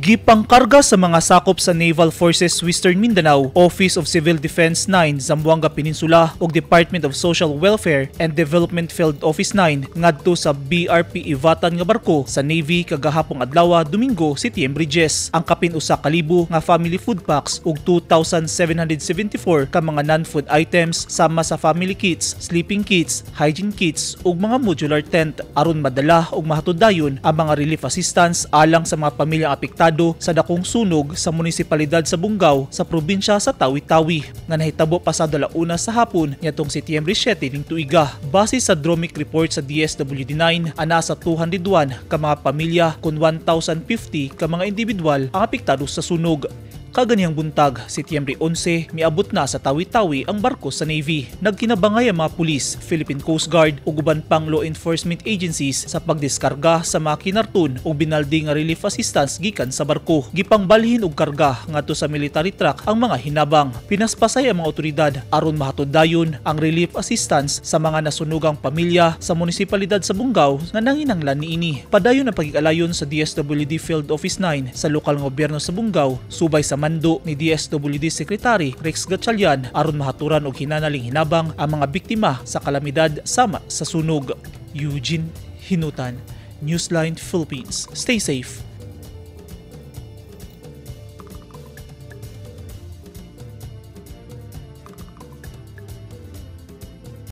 Gipangkarga sa mga sakop sa Naval Forces Western Mindanao, Office of Civil Defense 9 Zamboanga Peninsula ug Department of Social Welfare and Development Field Office 9 ngadto sa BRP Ivatan nga barko sa Navy kagahapong adlaw, Domingo, Setyembre 10, ang kapin 1,000 nga family food packs ug 2,774 ka mga non-food items sama sa family kits, sleeping kits, hygiene kits ug mga modular tent aron madala ug mahatod dayon ang mga relief assistance alang sa mga pamilyang apektado sa dakong sunog sa munisipalidad sa Bongao sa probinsya sa Tawi-Tawi nga nahitabo pasado 1:00 sa hapon niadtong Setyembre 7 ning tuiga. Base sa DROMIC report sa DSWD 9, ana sa 201 ka mga pamilya kun 1,050 ka mga individual ang apektado sa sunog. Kaganihang buntag, Setyembre 11, miabot na sa Tawi-Tawi ang barko sa Navy. Nagkinabangay ang mga pulis, Philippine Coast Guard ug uban pang law enforcement agencies sa pagdiskarga sa mga kinarton ug binaldi nga relief assistance gikan sa barko. Gipangbalhin og karga ngadto sa military truck ang mga hinabang. Pinaspasay ang mga otoridad aron mahatod dayon ang relief assistance sa mga nasunugang pamilya sa munisipalidad sa Bongao nga nanginanglan niini. Padayon ang pagkikalayon sa DSWD Field Office 9 sa lokal nga gobyerno sa Bongao subay sa mando ni DSWD Secretary Rex Gatchalian aron mahaturan og hinanaling hinabang ang mga biktima sa kalamidad sama sa sunog. Eugene Hinutan, Newsline Philippines. Stay safe.